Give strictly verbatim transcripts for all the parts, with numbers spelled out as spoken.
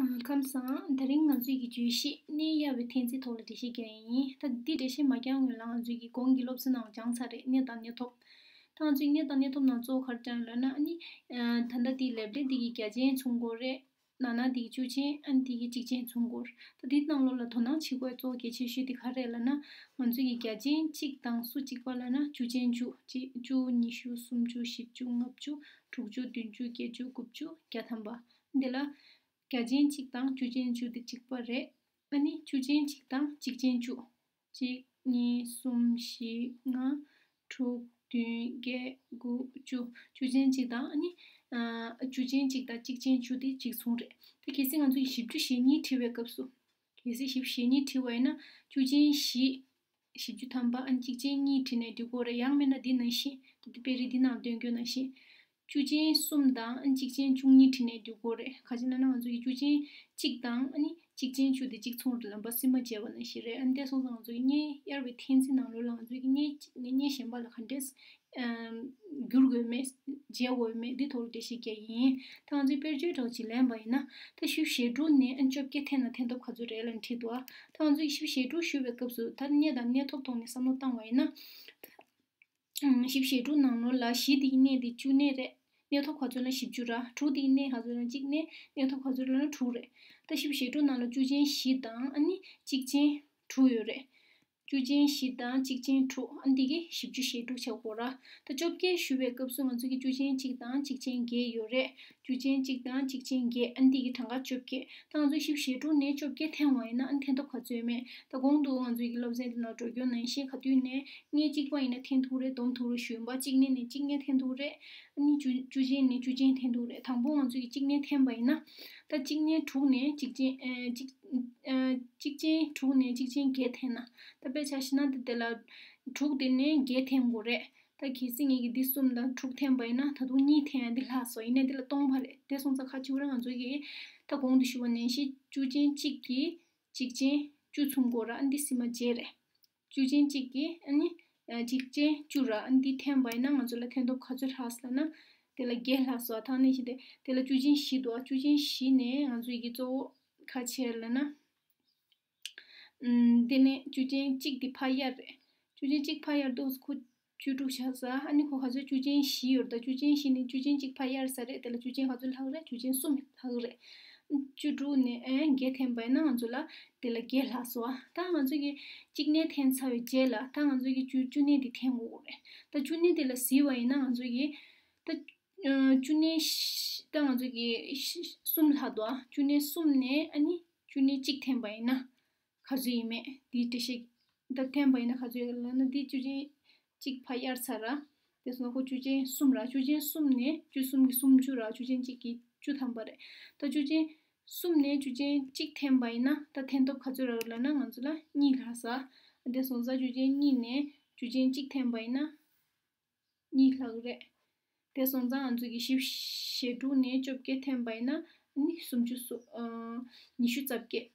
ཨ། ཁམས་བཟང་། དེ་རིང་ང་ཚོས་ཀྱི་བརྗོད་གཞི་གནས་གཡར་བའི་འཐེན་རྩིས་ཐོག་ལ་འགྲེལ་བཤད་རྒྱག་ཡིན། ད་འདི་འགྲེལ་བཤད་མ་རྒྱག་སྔོན་ལ་ང་ཚོས་ཀྱི་གོང་གི་སློབ་ཚན་ནང་སྦྱངས་ཚར་རེད། གནས་དང་གནས་ཐོབ། ད་ང་ཚོས་གནས་དང་གནས་ཐོབ་ནང་གཙོ་བོ་ག་རེ་དྲངས་ལབ་ན། ཨ་ནི་ཨ། ད་ལྟ་འདི་ལེབ་ལེབ་འདི་གི་རྒྱ་ཅན་མཚུངས་སྐོར་རེད། ནང་ན་འདི་གི་བཅུ་ཅན། ཨ་ནི་འདི་གི་གཅིག་ཅན་མཚུངས་སྐོར། ད་འདི་ནང་ལོགས་ལ་དོ་སྣང་བྱེད་དགོས་གཙོ་བོ་གལ་ཆེ་ཤོས་འདི་ག་རེ་རེད་ལབ་ན། ང་ཚོས་ཀྱི་རྒྱ་ཅན་གཅིག་དང་སུ་གཅིག་པ་ལབ་ན་བཅུ་ཅན་བཅུ། གཅིག་བཅུ། ཉི་ཤུ། སུམ་ཅུ། བཞི་བཅུ། ལྔ་བཅུ། དྲུག་ཅུ། བདུན་ཅུ། བརྒྱད་ཅུ། དགུ་བཅུ། བརྒྱ་ཐམ་པ། འདི་ལ་རྒྱ་ཅན་གཅིག་དང་བཅུ་ཅན་བཅུ་འདི་གཅིག་པ་རེད། ཨ་ནི་བཅུ་ཅན་གཅིག་དང་གཅིག་ཅན་བཅུ། གཅིག་གཉིས། གསུམ། བཞི། ལྔ། དྲུག་བདུན། བརྒྱད། དགུ། བཅུ། བཅུ་ཅན་གཅིག་དང་ཨ་ནི་ཨ། བཅུ་ཅན་གཅིག་དང་གཅིག་ཅན་བཅུ་དེ་གཅིག་མཚུངས་རེད། དེ་གལ་སྲིད་ང་ཚོས་བཞི་བཅུ་ཞེ་གཉིས་བྲིས་པའི་སྐབས་སུ། གལ་སྲིད་བཞི་བཅུ་ཞེ་གཉིས་བྲིས་པ་ཡིན་ན། བཅུ་ཅན་བཞི། བཞི་བཅུ་ཐམ་པ། ཨ་ནི་གཅིག་ཅན་གཉིས་བྲིས་ནས་འགྲིག་གི་རེད། ཡང་མིན་ན་འདི་ནང་བཞིན། ད་དེ་དཔེ་རིས་འདི་ནང་སྟོན་རྒྱུ་ནང་བཞིན། བཅུ་ཅན་གསུམ་དང་ཨ་ནི་གཅིག་ཅན་བཅུ་གཉིས་བྲིས་ནས་འགྲིག་གི་རེད། ག་ཅི་ལབ་ན་ང་ཚོ་ཡི་བཅུ་ཅན་གཅིག་དང་ཨ་ནི་གཅིག་ཅན་བཅུ་དེ་གཅིག་མཚུངས་རེད་ལབ་པ་སིལ་མ་བྱས་པ་ནང་བཞིན་རེད། ཨ་ནི་དེ་སོང་ཙང་ང་ཚོ་ཡི་གནས་གཡར་བའི་འཐེན་རྩིས་ནང་ལོགས་ལ་ང་ཚོ་ཡི་གནས་གཅིག་ནས་གནས་གཞན་པ་ལ་ག་འདྲས། ཨམ། བསྒྱུར་དགོས་མེད། བརྗེ་དགོས་མེད། འདི་ཐོག་ལ་འགྲེལ་བཤད་རྒྱག་གི་ཡིན། ད་ང་ཚོས་དཔེར་བརྗོད་འདྲ་བོ་ཅིག་ལེན་པ་ཡིན་ན། ད་བཞི་བཅུ་ཞེ་དྲུག་ནས་ཨ་ནི་བཅོ་བརྒྱད་འཐེན་ན་འཐེན་ཐོབ་ག་ཚོད་རེད་ལབ་དྲིས་འདུག་ད་ང་ཚོས་བཞི་བཅུ་ཞེ་དྲུག་ཞུ་བའི་སྐབས་སུ་ད་གནས་དང་གནས་ཐོབ་ཐོག་ནས་བསམ་བློ་བཏང་བ་ཡིན་ན། ཨམ། བཞི་བཅུ་ཞེ་དྲུག་ནང་ལོགས་ལ་བཞི་དེ་གི་གནས་དེ་བཅུ་གནས་རེད། གནས་ཐོབ་ག་ཚོད་ལབ་ན་བཞི་བཅུ་ར། དྲུག་དེ་གི་གནས་ག་ཚོད་ལབ་ན་གཅིག་གནས། གནས་ཐོབ་ག་ཚོད་ལབ་ན་དྲུག་རེད། ད་བཞི་བཅུ་ཞེ་དྲུག་ནང་ལ་བཅུ་ཅན་བཞི་དང་ཨ་ནི་གཅིག་ཅན་དྲུག་ཡོད་རེད། བཅུ་ཅན་བཞི་དང་གཅིག་ཅན་དྲུག་ཨ་འདི་གི་བཞི་བཅུ་ཞེ་དྲུག་ཆགས་དགོས་ར། ད་བཅོ་བརྒྱད་ཞུ་བའི་སྐབས་སུ་ང་ཚོ་གི་བཅུ་ཅན་གཅིག་དང་གཅིག་ཅན་བརྒྱད་ཡོད་རེད། བཅུ་ཅན་གཅིག་དང་གཅིག་ཅན་བརྒྱད། ཨ་འདི་གི་གྲངས་ཀ་བཅོ་བརྒྱད། ད་ང་ཚོ་བཞི་བཅུ་ཞེ་དྲུག་ནས་བཅོ་བརྒྱད་འཐེན་པ་ཡིན་ན་ཨ་འཐེན་ཐོབ་ག་ཚོད་ཡོད་མེད། ད་གོང་དུ་ང་ཚོའི་གི་སློབ་ཚན་འདི་ནང་འགྲོ་རྒྱུ་ནང་བཞིན། ག་དུས་ནས་གནས་གཅིག་པ་ཡིན་ན་འཐེན་ཐུབ་རེད། སྡོམ་ཐུབ་རེད། ཞུ་ཡིན་པ། གཅིག་གནས་ནས་གཅིག་གནས་འཐེན་ཐུབ་རེད། ཨ་ནི་བཅུ་བཅུ་ཅན་ནས་བཅུ་ཅན་འཐེན་ཐུབ་རེད། དང་པོ་ང་ཚོ་གི་གཅིག་གནས་འཐེན་པ་ཡིན་ན། ད་གཅིག་གནས་དྲུག་ནས་གཅིག་ཅན། ཨེ། གཅིག་ཨེ། གཅིག་ཅན་དྲུག་ནས་གཅིག་ཅན་བརྒྱད་འཐེན་ན། ད་དཔེ་ཆ་བཞག་ན་དེ་དེ་ལ་དྲུག་དེ་ནས་བརྒྱད་འཐེན་དགོས་རེད། ད་གལ་སྲིད་ངེད་ཀྱིས་འདི་གསུམ་དང་དྲུག་འཐེན་པ་ཡིན་ན་ད་དུང་གཉིས་འཐེན་ཡ་འདི་ལྷག་སོང་། ཡིན་ནའི་འདི་ལ་སྟོང་པ་རེད། དེ་སོང་ཙང་ཁ་ཕྱི་བོ་ར་ང་ཚོ་གིས་ད་གོང་དུ་ཞུས་པ་ནང་བཞིན་བཅུ་ཅན་གཅིག་གིས་གཅིག་ཅན་བཅུ་མཚུངས་དགོས་ར། ཨ་འདི་སིལ་མ་བརྗེ་རེད། བཅུ་ཅན་གཅིག་གིས་ཨ་ནི་ཨ་གཅིག་ཅན་བཅུ་ར། ཨ་འདི་འཐེན་པ་ཡིན་ན་ང་ཚོ་ལ་འཐེན་ཐོབ་ག་ཚོད་ལྷག་སོང་ལབ་ན། དེ་ལ་བརྒྱད་ལྷག་སོང་། ད་ནི་ཞིག་དེ་དེ་ལ་བཅུ་ཅན་བཞི་འདུག་བཅུ་ཅན་བཞི་ནས་ང་ཚོ་ཡི་གི་གཙོ་བོ་ག་ཆེ་ལབ་ན། ཨམ། དེ་ནས་བཅུ་ཅན་གཅིག་དེ་ཕར་གཡར་རེད། བཅུ་ཅན་གཅིག་ཕར་གཡར་དུས་ཁོ་བཅུ་དྲུག་ཆགས་ས། ཨ་ནི་ཁོ་ག་ཚོད་བཅུ་ཅན་བཞི་ཡོད་རེད། ད་བཅུ་ཅན་བཞི་ནས་བཅུ་ཅན་གཅིག་ཕར་གཡར་ས་རེད། དེ་ལ་བཅུ་ཅན་ག་ཚོད་ལྷག་རེད། བཅུ་ཅན་གསུམ་ལྷག་རེད། བཅུ་དྲུག་ནས་ཨེ་བརྒྱད་འཐེན་པ་ཡིན་ན་ང་ཚོ་ལ་དེ་ལ་བརྒྱད་ལྷག་སོང་། ད་ང་ཚོ་གི་གཅིག་གནས་འཐེན་ཚར་བའི་རྗེས་ལ་ད་ང་ཚོ་གི་བཅུ་བཅུ་གནས་དེ་འཐེན་དགོས་རེད། ད་བཅུ་གནས་དེ་ལ་གཟིགས་པ་ཡིན་ན་ང་ཚོ་གི་ད་ཨ་བཅུ་གནས་ད་ང་ཚོ་གི་གསུམ་ལྷག་འདུག་བཅུ་གནས་གསུམ་ནས་ཨ་ནི་བཅུ་གནས་གཅིག་འཐེན་པ་ཡིན་ན། ག་ཚོད་ཡིན་མེད་འདི་འགྲེལ་བཤད། ད་འཐེན་པ་ཡིན་ན་ག་ཚོད་ཡོད་ལབ་ན། འདི་བཅུ་ཅན་གཅིག་ཕར་གཡར་ཚར་ར། དེ་སོང་ན་ཁོ་བཅུ་ཅན་གསུམ་ར། བཅུ་ཅན་གསུམ་ནས་བཅུ་གསུམ་གྱི་སུམ་ཅུ་ར། བཅུ་ཅན་གཅིག་གི་བཅུ་ཐམ་པ་རེད། ད་བཅུ་ཅན་གསུམ་ནས་བཅུ་ཅན་གཅིག་འཐེན་པ་ཡིན་ན་ད་འཐེན་ཐོབ་ག་ཚོད་རག་ལབ་ན་ང་ཚོ་ལ་གཉིས་ལྷག་ས། དེ་སོང་ཙང་བཅུ་ཅན་གཉིས་ནས་བཅུ་ཅན་གཅིག་འཐེན་པ་ཡིན་ན། གཉིས་ལྷག་རེད། དེ་སོང་ཙང་ང་ཚོ་གི་བཞི་བཅུ་ཞེ་དྲུག་ནས་བཅོ་བརྒྱད་འཐེན་པ་ཡིན་ན་ནི་སུམ་ཅུ་སོ། ཨ། ཉི་ཤུ་རྩ་བརྒྱད།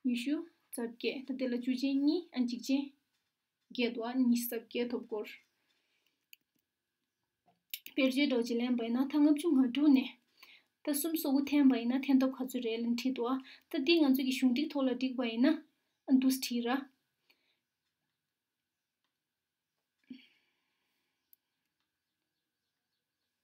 ཉི་ཤུ་རྩ་བརྒྱད། ད་དེ་ལ་བཅུ་ཅན་གཉིས། ཨ་གཅིག་ཅན་བརྒྱད་འདུག་ཨ་ཉི་ཤུ་རྩ་བརྒྱད་ཐོབ་སྐོར། དཔེར་བརྗོད་འདྲ་བོ་ཅིག་ལེན་པ་ཡིན་ན། ད་ལྔ་བཅུ་ང་དྲུག་ནས་ད་གསུམ་སོ་དགུ་འཐེན་པ་ཡིན་ན་འཐེན་ཐོབ་ག་ཚོད་རེད་ལབ་དྲིས་འདུག་ཨ་ད་འདི་ང་ཚོ་གི་གཞུང་འགྲིག་ཐོག་ལ་བསྒྲིགས་པ་ཡིན་ན་ཨ་འདུག་སེ་བྲིས་ར།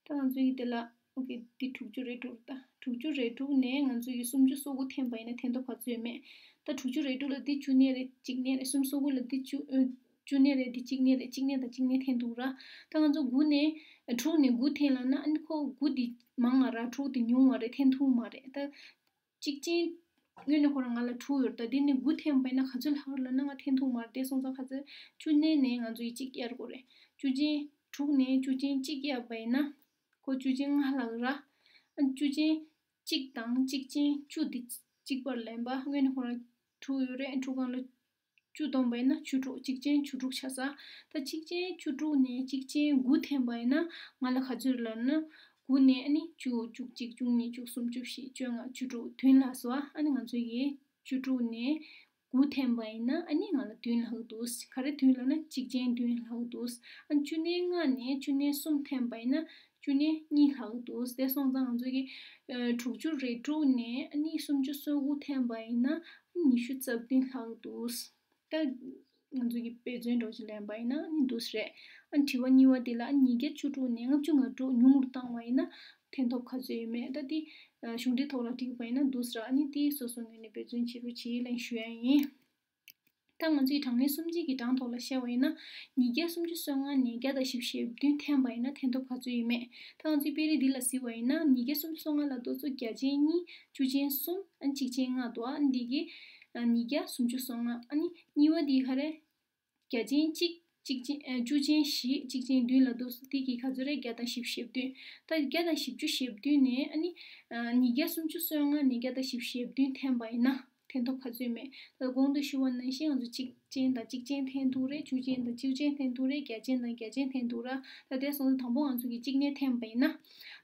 ད་ང་ཚོ་ཡི་དེ་ལ་ཨོ་ཀེ། འདི་དྲུག་ཅུ་རེ་དྲུག་ད་དྲུག་ཅུ་རེ་དྲུག་ནས་ང་ཚོ་ཡི་སུམ་ཅུ་སོ་དགུ་འཐེན་པ་ཡིན་ན་འཐེན་ཐོབ་ག་ཚོད་ཡོད་མེད། ད་དྲུག་ཅུ་རེ་དྲུག་ལ་འདི་བཅུ་གནས་རེད། གཅིག་གནས་རེད། སུམ་སོ་དགུ་ལ་འདི་བཅུ་ཨ་བཅུ་གནས་རེད། འདི་གཅིག་གནས་རེད། གཅིག་གནས་དང་གཅིག་གནས་འཐེན་འདུག་ར། ད་ང་ཚོ་དགུ་ནས་དྲུག་ནས་དགུ་འཐེན་ལབ་ན་ཨ་ནི་ཁོ་དགུ་འདི་མང་བ་ར། དྲུག་འདི་ཉུང་བ་རེད། འཐེན་ཐུབ་མ་རེད། ད་གཅིག་ཅན། དངོས་གནས་ཁོ་རང་ང་ལ་དྲུག་ཡོད་རེད། ད་འདི་ནས་དགུ་འཐེན་པ་ཡིན་ན་ག་ཚོད་ལྷག་རེད་ལབ་ན་ང་འཐེན་ཐུབ་མ་རེད། དེ་སོང་ཙང་ག་ཚོད། བཅུ་གནས་ནས་ང་ཚོ་ཡི་གཅིག་གཡར་དགོས་རེད། བཅུ་ཅན་དྲུག་ནས་བཅུ་ཅན་གཅིག་གཡར་བ་ཡིན་ན་ཁོ་བཅུ་ཅན་ལྔ་ལྷག་ར། ཨ་བཅུ་ཅན་གཅིག་དང་གཅིག་ཅན་བཅུ་འདི་གཅིག་པར་ལེན་པ། དངོས་གནས་ཁོ་རང་དྲུག་ཡོད་རེད། དྲུག་སྒང་ལ་བཅུ་བསྡོམས་པ་ཡིན་ན་བཅུ་དྲུག་གཅིག་ཅན་བཅུ་དྲུག་ཆགས་ས། ད་གཅིག་ཅན་བཅུ་དྲུག་ནས་གཅིག་ཅན་དགུ་འཐེན་པ་ཡིན་ན་ང་ལ་ག་ཚོད་ལབ་ན། དགུ་ནས་ཨ་ནི་བཅུ། བཅུ་གཅིག་བཅུ་གཉིས། བཅུ་གསུམ། བཅུ་བཞི། བཅོ་ལྔ། བཅུ་དྲུག་བདུན་ལྷག་སོང་། ཨ་ནི་ང་ཚོ་ཡི་བཅུ་དྲུག་ནས་དགུ་འཐེན་པ་ཡིན་ན་ཨ་ནི་ང་ལ་བདུན་ལྷག་འདུག་ག་རེ་བདུན་ལབ་ན་གཅིག་ཅན་བདུན་ལྷག་འདུག་ཨ་ནི་བཅུ་གནས་ལྔ་ནས་བཅུ་གནས་གསུམ་འཐེན་པ་ཡིན་ན་ བཅུ་གཉིས་གཉིས་ལྷག་འདུག་དེ་སོང་ཙང་ང་ཚོ་གི་ཨ་དྲུག་ཅུ་རེ་དྲུག་ནས་ཨ་ནི་སུམ་ཅུ་སོ་དགུ་འཐེན་པ་ཡིན་ན་ཉི་ཤུ་རྩ་བདུན་ལྷག་འདུག་ད་ང་ཚོ་གི་དཔེ་མཚོན་འདྲ་ཅིག་ལེན་པ་ཡིན་ན་ཨ་ནི་འདུག་སེ་རེད། ཨ་དྲི་བ་གཉིས་པ་དེ་ལ་ཨ་ཉིས་བརྒྱ་བཅུ་དྲུག་ནས་ལྔ་བཅུ་ང་དྲུག་ཉུང་རུ་བཏང་བ་ཡིན་ན་འཐེན་ཐོབ་ག་ཚོད་ཡོད་མེད། ད་དེ་ཨ་གཞུང་འབྲེལ་ཐོག་ལ་བསྒྲིགས་པ་ཡིན་ན་འདུག་སེ་ར། ཨ་ནི་དེ་སོ་སོའི་ངོས་ནས་འབད་བརྩོན་བྱེད་རོགས་བྱེད་ལན་ཞུ་ཡ་ཡིན། ད་ང་ཚོའི་གྲངས་ལས་སུམ་གཅིག་གི་གྲངས་ཐོག་ལ་བཤད་པ་ཡིན་ན། ཉིས་བརྒྱ་སུམ་ཅུ་སོ་ལྔ་ནས་བརྒྱ་དང་བཞི་བཅུ་ཞེ་བདུན་འཐེན་པ་ཡིན་ན་འཐེན་ཐོབ་ག་ཚོད་ཡོད་མེད། ད་ང་ཚོའི་དཔེ་རིས་འདི་ལ་གཟིགས་པ་ཡིན་ན་ཉིས་བརྒྱ་སུམ་ཅུ་སོ་ལྔ་ལ་ཏོག་ཙམ་བརྒྱ་ཆ་གཉིས། བཅུ་ཆ་གསུམ། ཨ་ནི་གཅིག་ཆ་ལྔ་འདུག་ཨ་ནི་འདི་གི་ཨ་ཉིས་བརྒྱ་སུམ་ཅུ་སོ་ལྔ། ཨ་ནི་གཉིས་པ་འདི་ག་རེ། བརྒྱ་ཆ་གཅིག་གཅིག་ཆ་ཨ་བཅུ་ཆ་བཞི། གཅིག་ཆ་བདུན་ལ་འདུག་སེ་འདི་གི་ག་ཚོད་རེད། བརྒྱ་དང་བཞི་བཅུ་ཞེ་བདུན། ད་བརྒྱ་དང་བཞི་བཅུ་ཞེ་བདུན་ནས་ཨ་ནི་ཨ་ཉིས་བརྒྱ་སུམ་ཅུ་སོ་ལྔ་ནས་བརྒྱ་དང་བཞི་བཅུ་ཞེ་བདུན་འཐེན་པ་ཡིན་ན་འཐེན་ཐོབ་ག་ཚོད་མེད། ད་གོང་དུ་ཞུས་པ་ནང་བཞིན་ང་ཚོ་གཅིག་ཅན་དང་གཅིག་ཅན་འཐེན་ཐུབ་རེད། བཅུ་ཅན་དང་བཅུ་ཅན་འཐེན་ཐུབ་རེད། བརྒྱ་ཅན་དང་བརྒྱ་ཅན་འཐེན་ཐུབ་ར། ད་དེ་སོང་ཙང་དང་པོ་ང་ཚོ་གིས་གཅིག་གནས་འཐེན་པ་ཡིན་ན།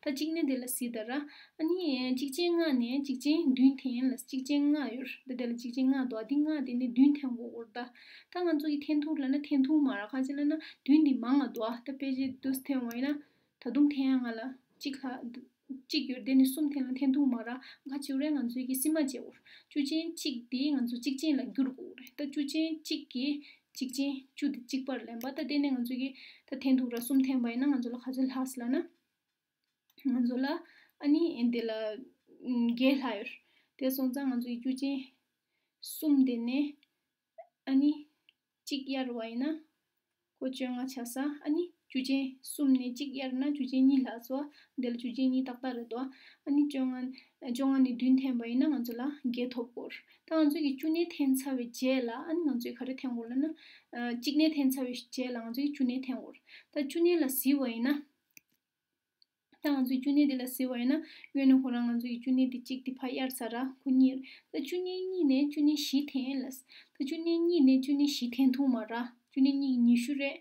ད་གཅིག་གནས་དེ་ལ་གཟིགས་དང་ར། ཨ་ནི་གཅིག་ཅན་ལྔ་ནས་གཅིག་ཅན་བདུན་འཐེན་ལ། གཅིག་ཅན་ལྔ་ཡོད་ར། ད་དེ་ལ་གཅིག་ཅན་ལྔ་འདུག་ཨ་དེ་ལྔ་དེ་ནས་བདུན་འཐེན་དགོས་ར། ད་ད་ང་ཚོ་གིས་འཐེན་ཐུབ་ལབ་ན་འཐེན་ཐུབ་མ་ར། ག་ཅི་ལབ་ན་བདུན་འདི་མང་ང་འདུག་ཨ་ད་ཕལ་ཆེར་འདུག་སེ་འཐེན་པ་ཡིན་ན། ད་དུང་འཐེན་ཡ་ང་ལ་གཅིག་ལྷག་གཅིག་ཡོད། དེ་ནི་གསུམ་འཐེན་ལ་འཐེན་ཐུབ་མ་ར། ཁ་ཆེ་རེད། ང་ཚོའི་གི་སིལ་མ་བྱེད་འོར། བཅུ་ཅན་གཅིག་དེ་ང་ཚོ་གཅིག་ཅན་ལ་བསྒྱུར་དགོས་རེད། ད་བཅུ་ཅན་གཅིག་གི་གཅིག་ཅན་བཅུ་དེ་གཅིག་པར་ལེན་པ། ད་དེ་ནས་ང་ཚོའི་གི་ད་འཐེན་ཐུབ་ར། གསུམ་འཐེན་པ་ཡིན་ན་ང་ཚོ་ལ་ག་ཚོད་ལྷག་སི་ལ་ན། ང་ཚོ་ལ་ཨ་ནི་འདི་ལ་བརྒྱད་ལྷག་ཡོད། དེ་སོང་ཙང་ང་ཚོའི་བཅུ་ཅན་གསུམ་དེ་ནས། ཨ་ནི་གཅིག་གཡར་བ་ཡིན་ན་ཁོ་བཅོ་ལྔ་ཆགས་ས། ཨ་ནི་བཅུ་ཅན་གསུམ་ནས་གཅིག་གཡར་ན་བཅུ་ཅན་གཉིས་ལྷག་སོང་། འདི་ལ་བཅུ་ཅན་གཉིས་ཏག་ཏག་རེད་དོ། ཨ་ནི་བཅོ་ལྔ་བཅོ་ལྔ་ནས་བདུན་འཐེན་པ་ཡིན་ན་ང་ཚོ་ལ་བརྒྱད་ཐོབ་དགོས། ད་ང་ཚོ་གིས་བཅུ་གནས་འཐེན་ཚར་བའི་རྗེས་ལ་ཨ་ནི་ང་ཚོས་ག་རེ་འཐེན་དགོས་ལབ་ན། ཨ་གཅིག་གནས་འཐེན་ཚར་བའི་རྗེས་ལ་ང་ཚོ་གིས་བཅུ་གནས་འཐེན་དགོས། ད་བཅུ་གནས་ལ་གཟིགས་པ་ཡིན་ན། ད་ང་ཚོས་བཅུ་གནས་དེ་ལ་གཟིགས་པ་ཡིན་ན། སྔོན་ནས་ཁོ་རང་ང་ཚོ་ཡི་བཅུ་གནས་དེ་གཅིག་དེ་ཕར་གཡར་ཚར་ར། ཁོ་གཉིས། ད་བཅུ་གནས་གཉིས་ནས་བཅུ་གནས་བཞི་འཐེན་ལ། ད་བཅུ་གནས་གཉིས་ནས་བཅུ་གནས་བཞི་འཐེན་ཐུབ་མ་ར། བཅུ་གནས་གཉིས་ཀྱི་ཉི་ཤུ་རེད།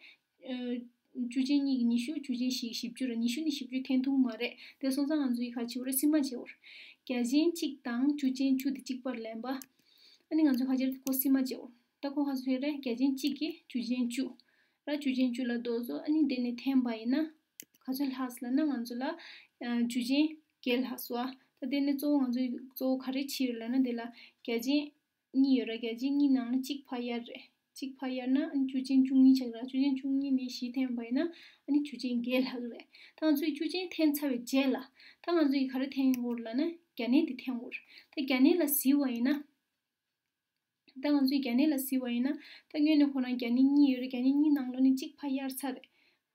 ཨ་བཅུ་ཅན་གཉིས་ཀྱི་ཉི་ཤུ། བཅུ་ཅན་བཞི་གི་བཞི་བཅུ་ར། ཉི་ཤུ་ནས་བཞི་བཅུ་འཐེན་ཐུབ་མ་རེད། དེ་སོང་ཙང་ང་ཚོ་ཡི་ག་བྱེད་དགོས་རེད། སིལ་མ་བྱེད་དགོས་རེད། བརྒྱ་ཅན་གཅིག་དང་བཅུ་ཅན་བཅུ་དེ་གཅིག་པར་ལེན་པ། ཨ་ནི་ང་ཚོ་ག་བྱེད་རེད། ཁོ་སིལ་མ་བྱེད་དགོས་རེད། ད་ཁོ་ག་ཚོད་རེད། བརྒྱ་ཅན་གཅིག་གིས་བཅུ་ཅན་བཅུ་ར། བཅུ་ཅན་བཅུ་ལ་ལྡོག་སོང་། ཨ་ནི་དེ་ནས་འཐེན་པ་ཡིན་ན། ག་ཚོད་ལྷག་སོང་ལབ་ན་ང་ཚོ་ལ་ཨ་བཅུ་ཅན་བརྒྱད་ལྷག་སོང་ཨ། ད་དེ་ནས་གཙོ་བོ་ང་ཚོ་གཙོ་བོ་ག་རེ་བྱེད་ཡོད་ལབ་ན། དེ་ལ་བརྒྱ་ཅན་གཉིས་ཡོད་ར། བརྒྱ་ཅན་གཉིས་ནང་ལ་གཅིག་ཕར་གཡར་རེད། གཅིག་ཕར་གཡར་ན་ཨ་ནི་བཅུ་ཅན་བཅུ་གཉིས་ཆགས་ར། བཅུ་ཅན་བཅུ་གཉིས་ནས་བཞི་འཐེན་པ་ཡིན་ན་ཨ་ནི་བཅུ་ཅན་བརྒྱད་ལྷག་རེད། ད་ང་ཚོས་བཅུ་ཅན་འཐེན་ཚར་བའི་རྗེས་ལ་ད་ང་ཚོ་ཡི་ག་རེ་འཐེན་དགོས་ལབ་ན་བརྒྱ་གནས་དེ་འཐེན་དགོས་རེད། ད་བརྒྱ་གནས་ལ་གཟིགས་པ་ཡིན་ན། ད་ང་ཚོས་བརྒྱ་གནས་ལ་གཟིགས་པ་ཡིན་ན། ད་སྔོན་ནས་ཁོ་རང་བརྒྱ་གནས་གཉིས་ཡོད་རེད། བརྒྱ་གནས་གཉིས་ནང་ལོགས་ནས་གཅིག་ཕར་གཡར་ཚར་རེད།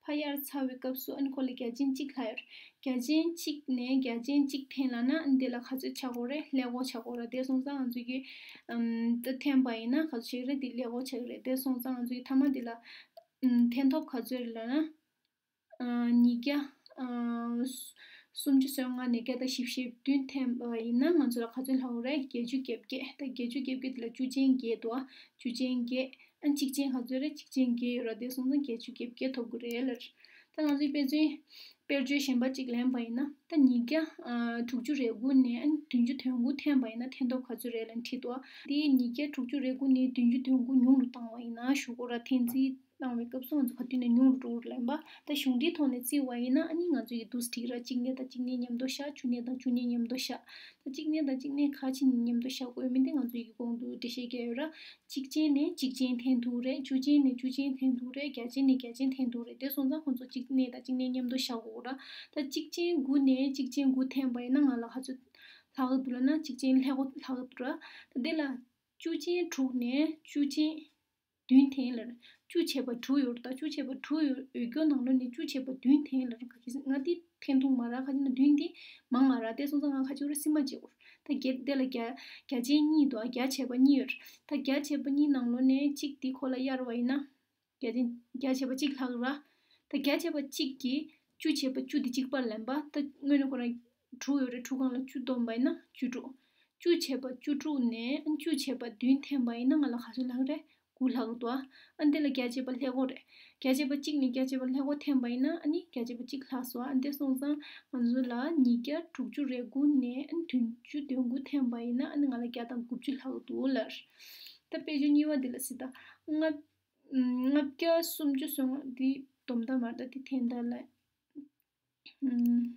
ཕར་གཡར་ཚར་བའི་སྐབས་སུ་ཨ་ནི་ཁོ་ལ་བརྒྱ་ཅན་གཅིག་ལྷག་ཡོད་རེད། བརྒྱ་ཅན་གཅིག་ནས་བརྒྱ་ཅན་གཅིག་འཐེན་ལབ་ན་ཨ་ནི་དེ་ལ་ག་ཚོད་ཆགས་ཀྱི་ཡོད་རེད། ཀླད་ཀོར་ཆགས་ཀྱི་ཡོད་རེད། དེ་སོང་ཙང་ང་ཚོས་ཀྱི་ཨམ་ད་འཐེན་པ་ཡིན་ན་ག་ཚོད་ཆགས་ཀྱི་རེད། དེ་ཀླད་ཀོར་ཆགས་ཀྱི་རེད། དེ་སོང་ཙང་ང་ཚོས་ཀྱི་མཐའ་མ་དེ་ལ་ཨམ་འཐེན་ཐོབ་ག་ཚོད་རེད་ལབ་ན། ཨ་ཉིས་བརྒྱ་ཨ་སུམ་ཅུ་སོ་ལྔ་ནས་བརྒྱ་དང་བཞི་བཅུ་ཞེ་བདུན་འཐེན་པ་ཡིན་ན་ང་ཚོ་ལ་ག་ཚོད་ལྷག་ཡོད་རེད། བརྒྱད་ཅུ་གྱ་བརྒྱད། ད་བརྒྱད་ཅུ་གྱ་བརྒྱད་དེ་ལ་བཅུ་ཅན་བརྒྱད་འདུག་ཨ། བཅུ་ཅན་བརྒྱད། ཨ་གཅིག་ཅན་ག་ཚོད་རེད། གཅིག་ཅན་བརྒྱད་ཡོད་ར། དེ་སོང་ཙང་བརྒྱད་ཅུ་གྱ་བརྒྱད་ཐོབ་ཀྱི་རེད་ལབ། ད་ང་ཚོའི་དཔེ་མཚོན་དཔེར་བརྗོད་གཞན་པ་གཅིག་ལེན་པ་ཡིན་ན། ད་ཉིས་བརྒྱ་ཨ་དྲུག་ཅུ་རེ་དགུ་ནས་ཨ་བདུན་ཅུ་དོན་དགུ་འཐེན་པ་ཡིན་ན་འཐེན་ཐོབ་ག་ཚོད་རེད་ལབ་དྲིས་འདུག་ཨ། དེ་ཉིས་བརྒྱ་དྲུག་ཅུ་རེ་དགུ་ནས་བདུན་ཅུ་དོན་དགུ་ཉུང་རུ་བཏང་བ་ཡིན་ན་ཞུ་དགོས་ར། འཐེན་རྩིས་བཏང་བའི་སྐབས་སུ་ང་ཚོ་ག་དུས་ནས་ཉུང་རུ་འགྲོ་གི་རེད་ལབ་པ། ད་གཞུང་འབྲེལ་ཐོག་ནས་བརྩིས་པ་ཡིན་ན་ཨ་ནི་ང་ཚོ་ཡི་འདུག་སེ་འགྲིག་ར། གཅིག་གནས་དང་གཅིག་གནས་མཉམ་དུ་བཞག་བཅུ་གནས་དང་བཅུ་གནས་མཉམ་དུ་བཞག་ད་གཅིག་གནས་དང་གཅིག་གནས་ཁ་ཕྱེ་ནས་མཉམ་དུ་བཞག་དགོས་མིན་དེ་ང་ཚོ་ཡི་གོང་དུ་འགྲེལ་བཤད་བརྒྱབ་ཡོད་ར། གཅིག་ཅན་ནས་གཅིག་ཅན་འཐེན་ཐུབ་རེད། བཅུ་ཅན་ནས་བཅུ་ཅན་འཐེན་ཐུབ་རེད། བརྒྱ་ཅན་ནས་བརྒྱ་ཅན་འཐེན་ཐུབ་རེད། དེ་སོང་ཙང་ཁོང་ཚོ་གཅིག་གནས་དང་གཅིག་གནས་མཉམ་དུ་བཞག་དགོས་ར། ད་གཅིག་ཅན་དགུ་ནས་གཅིག་ཅན་དགུ་འཐེན་པ་ཡིན་ན་ང་ལ་ག་ཚོད་ལྷག་གི་འདུག་ལབ་ན། གཅིག་ཅན་ཀླད་ཀོར་ལྷག་གི་འདུག་ར། ད་དེ་ལ་བཅུ་ཅན་དྲུག་ནས་བཅུ་ཅན་བདུན་འཐེན་ལབ་རེད། བཅུ་བྱས་པ་དྲུག་ཡོད་རེད། ད་བཅུ་བྱས་པ་དྲུག་ཡོད་ཡོད་རྒྱུ་ནང་ལོགས་ནས་བཅུ་བྱས་པ་བདུན་འཐེན་ལབ་རེད། ག་གི་ང་དེ་འཐེན་ཐུབ་མ་རེད། ག་གི་ན་བདུན་དེ་མང་ང་རེད། དེ་སོང་ཙང་ང་ག་ཅིག་རེད། སིལ་མ་བྱེད་དགོས་རེད། ད་བརྒྱད་དེ་ལ་བརྒྱ་བརྒྱ་ཅན་གཉིས་འདུག་ཨ། བརྒྱ་བྱས་པ་གཉིས་ཡོད་རེད། ད་བརྒྱ་བྱས་པ་གཉིས་ནང་ལོགས་ནས་གཅིག་དེ་ཁོ་ལ་གཡར་བ་ཡིན་ན། བརྒྱ་ཅན་བརྒྱ་བྱས་པ་གཅིག་ལྷག་ར། ད་བརྒྱ་བྱས་པ་གཅིག་གིས་བཅུ་བྱས་པ་བཅུ་དེ་གཅིག་པར་ལེན་པ། ད་དངོས་གནས་ཁོ་རང་དྲུག་ཡོད་རེད། དྲུག་སྒང་ལ་བཅུ་བསྡོམས་པ་ཡིན་ན་བཅུ་དྲུག་བཅུ་བྱས་པ་བཅུ་དྲུག་ནས་བཅུ་བྱས་པ་བདུན་འཐེན་པ་ཡིན་ན་ང་ལ་ག་ཚོད་ལྷག་རེད། དགུ་ལྷག་འདུག་ཨ། ཨ་འདི་ལ་བརྒྱ་བྱས་པ་ཀླད་ཀོར་རེད། བརྒྱ་བྱས་པ་གཅིག་ནས་བརྒྱ་བྱས་པ་ཀླད་ཀོར་འཐེན་པ་ཡིན་ན་ཨ་ནི་བརྒྱ་བྱས་པ་གཅིག་ལྷག་སོང་ཨ། འདི་སོང་ཙང་ང་ཚོ་ལ་ཉིས་བརྒྱ་དྲུག་ཅུ་རེ་དགུ་ནས་ཨ་ནི་བདུན་ཅུ་དོན་དགུ་འཐེན་པ་ཡིན་ན་ཨ་ནི་ང་ལ་བརྒྱ་དང་དགུ་བཅུ་ལྷག་འདུག་ལབ། ད་དཔེ་བརྗོད་གཉིས་པ་འདི་ལ་གཟིགས་དང་། ལྔ་ལྔ་བརྒྱ་སུམ་ཅུ་སོང་འདི་བསྡོམས་ད་མར་ད་འདི་འཐེན་ད་ལ། ལྔ་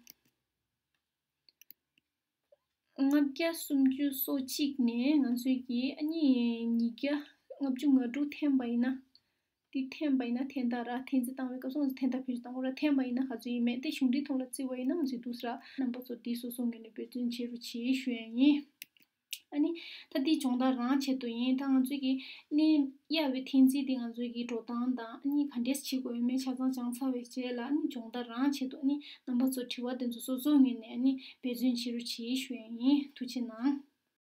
བརྒྱ་སུམ་ཅུ་སོ་གཅིག་ནས་ང་ཚོས་ཀྱིས་ཨ་ནི་ཉིས་བརྒྱ་ལྔ་བཅུ་ང་དྲུག་འཐེན་པ་ཡིན་ན། འདི་འཐེན་པ་ཡིན་ན་འཐེན་ཐག་ར་འཐེན་རྩིས་བཏང་བའི་སྐབས་སུ་ང་ཚོ་འཐེན་ཐག་བེད་སྤྱོད་བཏང་དགོས་ར། འཐེན་པ་ཡིན་ན་ག་ཚོད་ཡིན་མེད་དེ་གཞུང་འབྲེལ་ཐོག་ལ་བརྩི་བ་ཡིན་ན་ང་ཚོས་འདུག་སེ་ར་རྣམ་པ་ཚོ་འདི་སོ་སོ་ངོས་ནས་འབད་བརྩོན་བྱེད་རོགས་བྱེད་ཞུ་ཡ་ཡིན། ཨ་ནི་ད་འདི་སྦྱོང་བརྡར་རང་ཆེད་དུ་ཡིན། ད་ང་ཚོས་ཀྱི་ནི་གཡར་བའི་འཐེན་རྩིས་འདི་ང་ཚོས་ཀྱི་འགྲོ་སྟངས་དང་ཨ་ནི་ག་འདྲས་བྱེད་དགོས་ཡོད་མེད་ཆ་ཚང་སྦྱངས་ཚར་བའི་རྗེས་ལ་ཨ་ནི་སྦྱོང་བརྡར་རང་ཆེད་དུ་ཨ་ནི་རྣམ་པ་ཚོ་དྲི་བ་དེ་ཚོ་སོ་སོ་ངོས་ནས་ཨ་ནི་འབད་བརྩོན་བྱེད་རོགས་བྱེད་ཞུ་ཡ་ཡིན། ཐུགས་རྗེ་གནང་།